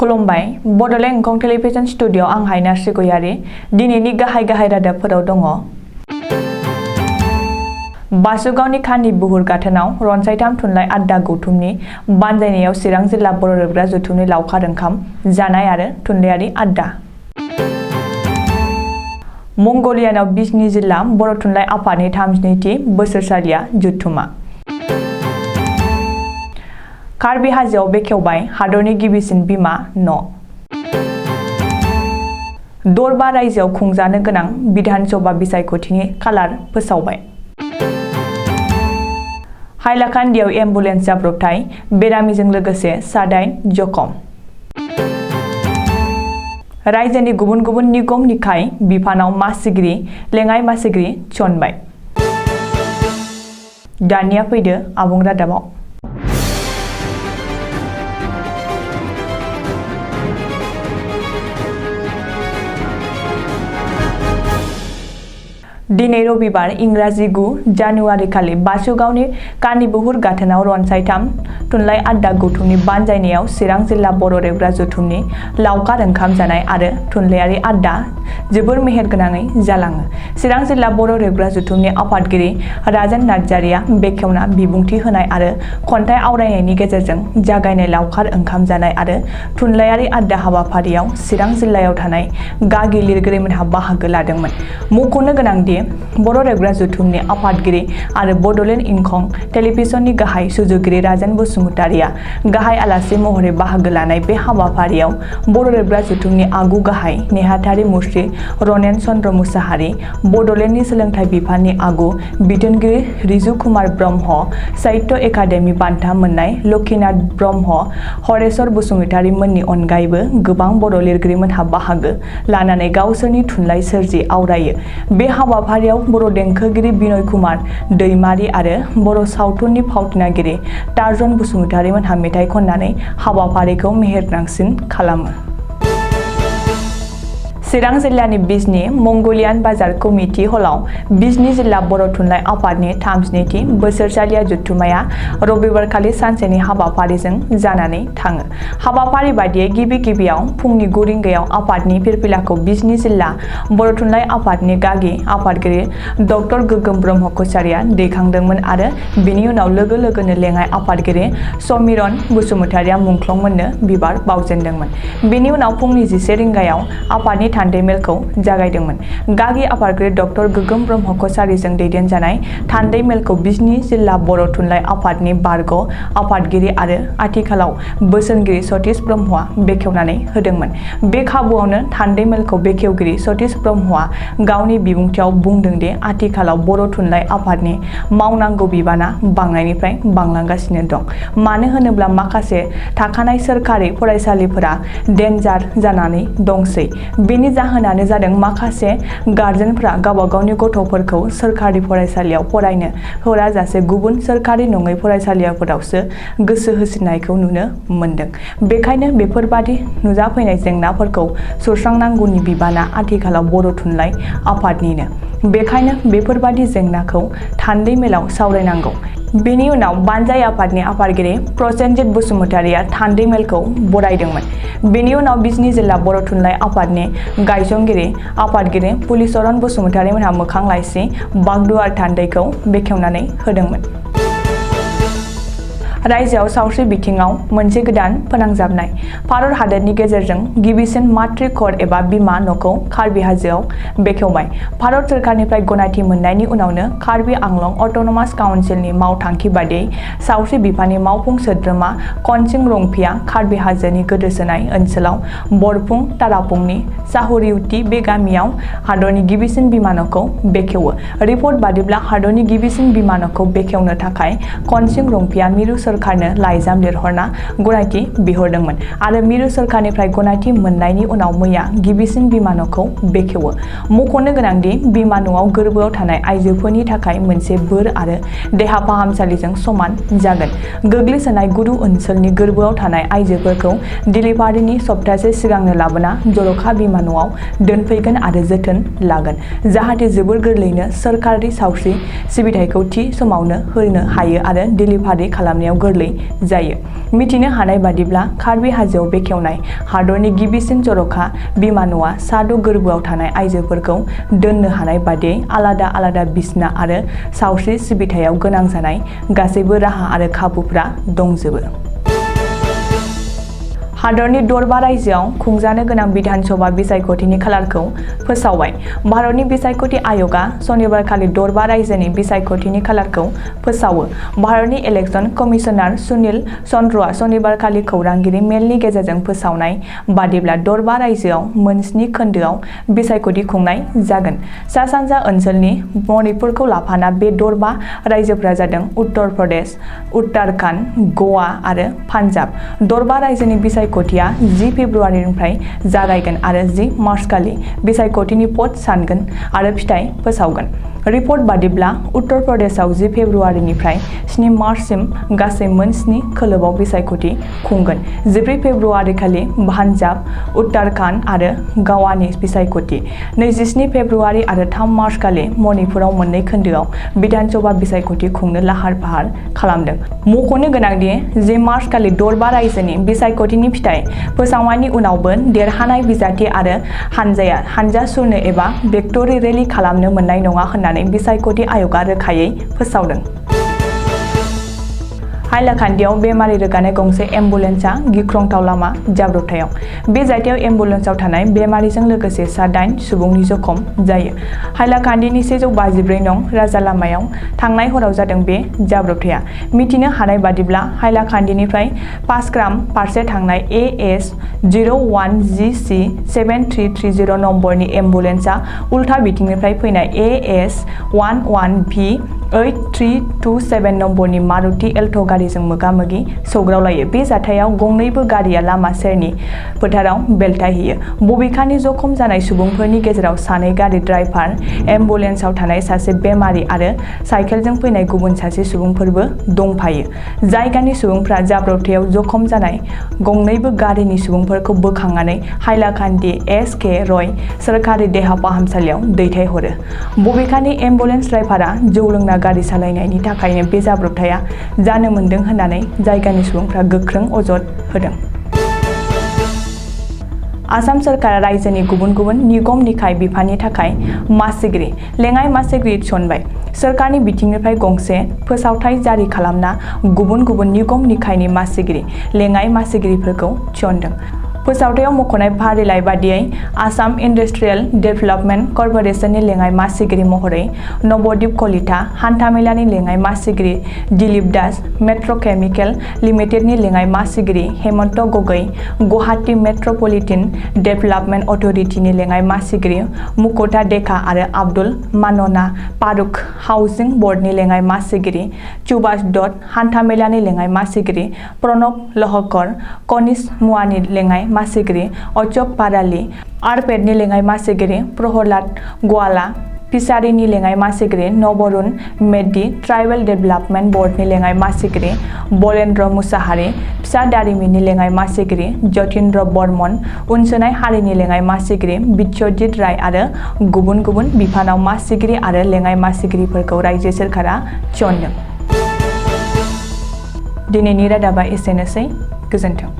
खुलुमबाय Bodoland एंखं television studio आं हायना श्रीगयारि दिनैनि गाहाय रादाबफोराव दङ। बासुगावनि खानि बुहुर गाथोनाव रनसायथाम थुनलाइ आड्डा गौथुमनि बानजायनायाव चिरां जिल्ला बर' रोबग्रा जथुमनि लावखार ओंखाम जानाय आरो थुनलाइयारि आड्डा। मंगलियानाव बिजनी जिल्ला बर' थुनलाइ आफादनि 32थि बोसोरसालिया जथुमा। कार्बि हाजोआव बेखेवबाय हादरनि गिबिसिन बिमा न'। दरबा रायजोआव खुंजानो गोनां बिधान सभा बिसायख'थिनि खालार फोसावबाय। हाइलाकान्दियाव एम्बुलेन्स जाब्रबथाय बेरामिजों लोगोसे 9 जखम। रायजोनि गुबुन गुबुन निगम निकाय बिफानाव मासिगिरि लेङाइ मासिगिरि थिसनबाय। दानिया फैदो आबुं रादाबाव। दिनै रबिबार इंराजि 9 जानुवारि खालि बासुगावनि कानिबुहुर गाथोनाव रनसायथाम थुनलाइ आड्डा गौथुमनि बानजायनायाव चिरां जिल्ला बर' रेबग्रा जथुमनि लावखार ओंखाम जानाय आरो थुनलाइयारि आड्डा जोबोर मेहेरगोनाङै जालाङो। चिरां जिल्ला बर' रेबग्रा जथुमनि आफादगिरि राजेन नार्जारिया बेखेवना बिबुंथि होनाय आरो खन्थाइ आवरायनायनि गेजेरजों जागायनाय लावखार ओंखाम जानाय आरो थुनलाइयारि आड्डा हाबाफारियाव चिरां जिल्लायाव थानाय गागि लिरगिरिमोनहा बाहागो लादोंमोन। मख'नो गोनांदि बर' रेबग्रा जथुमनि आफादगिरि आरो बड'लेण्ड इंखं टेलिभिजननि गाहाय सुजुगिरि राजेन बसुमतारिया गाहाय आलासि महरै बाहागो लानाय बे हाबाफारियाव बर' रेबग्रा जथुमनि आगु गाहाय नेहाथारि मुस्रि रनेन चन्द्र मुसाहारि, बड'लेण्डनि सोलोंथाइ बिफाननि आगु बिथोनगिरि रिजु कुमार ब्रह्म, साहित्य एकाडेमि बान्था मोननाय लक्षीनाथ ब्रह्म, हरेश्वर बसुमतारि मोननि अनगायैबो गोबां बर' लिरगिरिमोनहा बाहागो लानानै गावसोरनि थुनलाइ सोरजि आवरायो। बे हाबाफारियाव बर' देंखोगिरि बिनय कुमार दैमारि आरो बर' सावथुननि फावथिनागिरि टार्जन बसुमतारि मोनहा मेथाइ खननानै हाबाफारिखौ मेहेरगोनांसिन खालामो। चिरां जिल्लानि बिजनी मंगलियान बाजार कमिटि हलाव बिजनी जिल्ला बर' थुनलाइ आफादनि 32थि बोसोरसालिया जथुम्माया रबिबारखालि सानसेनि हाबाफारिजों जानानै थाङो। हाबाफारि बादियै गिबियाव फुंनि 9 रिंगायाव आफादनि फिरफिलाखौ बिजनी जिल्ला बर' थुनलाइ आफादनि गागि आफादगिरि डक्टर गोगोम ब्रह्म कछारिया दैखांदोंमोन आरो बिनि उनाव लोगोनो लेङाइ आफादगिरि समिरन बसुमतारिया मुंख्लं मोननो बिबार बावजेनदोंमोन। बेनि उनाव फुंनि 11 रिंगायाव आफादनि थान्दै मेलखौ जागायदोंमोन। गागि आफादगिरि डक्टर गोगोम ब्रह्म कछारिजों दैदेनजानाय थान्दै मेलखौ बिजनी जिल्ला बर' थुनलाइ आफादनि बारग' आफादगिरि आरो आथिखालाव बोसोनगिरि सतीश ब्रह्मआ बेखेवनानै होदोंमोन। बे खाबुआवनो थान्दै मेलखौ बेखेवगिरि सतीश ब्रह्मआ गावनि बिबुंथियाव बुंदों दि आथिखालाव बर' थुनलाइ आफादनि मावनांगौ बिबाना बांनायनिफ्राय बांलांगासिनो दं। मानो होनोब्ला माखासे थाखानाय सोरखारि फरायसालिफोरा डेन्जार जानानै दंसै। बेनि जाहोनानो जादों माखासे गारजेनफ्रा गावबा गावनि गथ'फोरखौ सोरखारि फरायसालियाव फरायनो होआजासे गुबुन सोरखारि नङै फरायसालिफोरावसो गोसो होसिननायखौ नुनो मोनदों। बेखायनो बेफोरबादि नुजाफैनाय जेंनाफोरखौ सुस्रांनांगौनि बिबाना आथिखालाव बर' थुनलाइ आफादनिनो। बेखायनो बेफोरबादि जेंनाखौ थान्दै मेलाव सावरायनांगौ। बेनि उनाव बानजाय आफादनि आफादगिरि प्रसेनजित बसुमतारिया थान्दै मेलखौ बरायदोंमोन। बेनि उनाव बिजनी जिल्ला बर' थुनलाइ आफादनि गायसनगिरि आफादगिरि पुलिचरन बसुमतारि मोनहा मोखां लाइसि बागदुवार थान्दैखौ बेखेवनानै होदोंमोन। रायजोआव सावस्रि बिथिङाव मोनसे गोदान फोनांजाबनाय। भारत हादरनि गेजेरजों गिबिसिन मातृ क'र्ट एबा बिमा न'खौ कार्बि हाजोआव बेखेवबाय। भारत सोरखारनिफ्राय गनायथि मोननायनि उनावनो कार्बि आंलं अट'नमास काउन्सिलनि मावथांखि बादियै सावस्रि बिफाननि मावफुं सोद्रोमा कनसिं रंफिया कार्बि हाजोनि गोदोसोनाय ओनसोलाव बरफुं तारापुंनि साहुरिउति बे गामियाव हादरनि गिबिसिन बिमा न'खौ बेखेवो। रिपर्ट बादिब्ला हादरनि गिबिसिन बिमा न'खौ बेखेवनो थाखाय कनसिं रंफिया मिरु सोरखारनो लाइजाम लिरहरना गनायथि बिहरदोंमोन आरो मिरु सोरखारनिफ्राय गनायथि मोननायनि उनाव मैया गिबिसिन बिमा न'खौ बेखेवो। मख'नो गोनांदि बिमा न'आव गोरबोआव थानाय आइजोफोरनि थाखाय मोनसे बोर आरो देहा फाहामसालिजों समान जागोन। गोग्लैसोनाय गुदु ओनसोलनि गोरबोआव थानाय आइजोफोरखौ डिलिभारिनि सप्तासे सिगांनो लाबोना जर'खा बिमा न'आव दोनफैगोन आरो जोथोन लागोन, जाहाथे जोबोर गोरलैयैनो सोरखारि सावस्रि सिबिथायखौ थि समावनो होनो हायो आरो डिलिभारि खालामनायाव गोरलै जायो। मिथिनो हानाय बादिब्ला कार्बि हाजोआव बेखेवनाय हादरनि गिबिसिन जर'खा बिमान'आ सादु गोरबोआव थानाय आइजोफोरखौ दोननो हानाय बादियै आलादा आलादा बिसना आरो सावस्रि सिबिथायाव गोनां जानाय गासैबो राहा आरो खाबुफ्रा दंजोबो। हादरनि दरबा रायजोआव खुंजानो गोनां बिधान सभा बिसायख'थिनि खालारखौ फोसावबाय। भारतनि बिसायख'थि आय'गआ सनिबारखालि दरबा रायजोनि बिसायख'थिनि खालारखौ फोसावो। भारतनि इलेक्शन कमिशनार सुनील चन्द्रआ सनिबारखालि खौरांगिरि मेलनि गेजेरजों फोसावनाय बादिब्ला दरबा रायजोआव मोन 7 खोन्दोआव बिसायख'थि खुंनाय जागोन। सा-सानजा ओनसोलनि मणिपुरखौ लाफाना बे दरबा रायजोफोरा जादों उत्तर प्रदेश, उत्तराखन्ड, गवा आरो पान्जाब। दरबा रायजोनि बिसायख'थिया 10 फेब्रुआरिनिफ्राय जागायगोन आरो 10 मार्चखालि बिसायख'थिनि भट सानगोन आरो फिथाइ फोसावगोन। रिपर्ट बादिब्ला उत्तर प्रदेशआव 10 फेब्रुआरिनिफ्राय 7 मार्चसिम गासै मोन 7 खोलोबआव बिसायख'थि खुंगोन। 14 फेब्रुआरिखालि पान्जाब, उत्तराखन्ड आरो गवानि बिसायख'थि। 27 फेब्रुआरि आरो 3 मार्चखालि मणिपुराव मोननै खोन्दोआव बिधान सभा बिसायख'थि खुंनो लाहार-फाहार खालामदों। मख'नो गोनांदि 10 मार्चखालि दरबा रायजोनि बिसायख'थिनि फिथाइ फोसावनायनि उनावबो देरहानाय बिजाथि आरो हानजाया हानजा सुरनो एबा भिक्ट'रि रेली खालामनो मोननाय नङा होननानै बिसायख'थि आय'गआ रोखायै फोसावदों। हाइलाकान्दियाव बेमारि रोगानाय गंसे एम्बुलेन्सआ गिख्रंथाव लामा जाब्रबथायाव। बे जाथायाव एम्बुलेन्सआव थानाय बेमारिजों लोगोसे सा 8 सुबुंनि जखम जायो। हाइलाकान्दिनि 124 नं राजा लामायाव थांनाय हराव जादों बे जाब्रबथाया। मिथिनो हानाय बादिब्ला हाइलाकान्दिनिफ्राय पासग्राम फारसे थांनाय AS 01GC 7330 नम्बरनि एम्बुलेन्सआ उल्था बिथिंनिफ्राय फैनाय AS 11V 8327 नम्बरनि मारुति एल्ट' गारिजों मोगा-मोगि सौग्रावलायो। बे जाथायाव गंनैबो गारिया लामा सेरनि फोथाराव बेलथायहैयो। बबेखानि जखम जानाय सुबुंफोरनि गेजेराव सानै गारि ड्राइभार, एम्बुलेन्सआव थानाय सासे बेमारि आरो साइकेलजों फैनाय गुबुन सासे सुबुंफोरबो दंफायो। जायगानि सुबुंफ्रा जाब्रबथायाव जखम जानाय गंनैबो गारिनि सुबुंफोरखौ बोखांनानै हाइलाकान्दि SK रय सोरखारि देहा फाहामसालियाव दैथायहरो। बबेखानि एम्बुलेन्स ड्राइभारआ जौ लोंना गारि सालायनायनि थाखायनो बे जाब्रबथाया जानो मोनदों होननानै जायगानि सुबुंफ्रा गोख्रों अजद होदों। आसाम सोरखारा रायजोनि गुबुन गुबुन निगम निकाय बिफाननि थाखाय मासिगिरि लेङाइ मासिगिरि थिसनबाय। सोरखारनि बिथिंनिफ्राय गंसे फोसावथाइ जारि खालामना गुबुन गुबुन निगम निकायनि मासिगिरि लेङाइ मासिगिरिफोरखौ थिसनदों। फोसावथायाव मख'नाय फारिलाइ बादियै आसाम इन्डास्ट्रियेल डेभेलपमेन्ट कर्प'रेसननि लेङाइ मासिगिरि महरै नबदीप कलिता, हान्थामेलानि लेङाइ मासिगिरि दिलीप दास, मेट्र' केमिकेल लिमिटेडनि लेङाइ मासिगिरि हेमन्त गगৈ, गुवाहाटी मेट्र'पलिटेन डेभेलपमेन्ट अथ'रिटिनि लेङाइ मासिगिरि मुकुता डेका आरो आब्दुल मानना फारुक, हाउजिं बर्डनि लेङाइ मासिगिरि सुभाष दत्त, हान्थामेलानि लेङाइ मासिगिरि प्रणब लहकर, खनिज मुवानि लेङाइ मासिगिरि अशोक पाराली, आरपेडनि लेङाइ मासिगिरि प्रहलाद गवाला, फिसारिनि लेङाइ मासिगिरि नबरुन मेध्दि, ट्राइबेल डेभेलपमेन्ट बर्डनि लेङाइ मासिगिरि बलेन्द्र मुसाहारि, फिसा दारिमिननि लेङाइ मासिगिरि जतीन्द्र बर्मन, उनसोनाय हारिनि लेङाइ मासिगिरि बिश्वजित राय आरो गुबुन गुबुन बिफानाव मासिगिरि आरो लेङाइ मासिगिरिफोरखौ रायजो सोरखारा थिसनदों। दिनैनि रादाबा एसेनोसै। गोजोन्थों।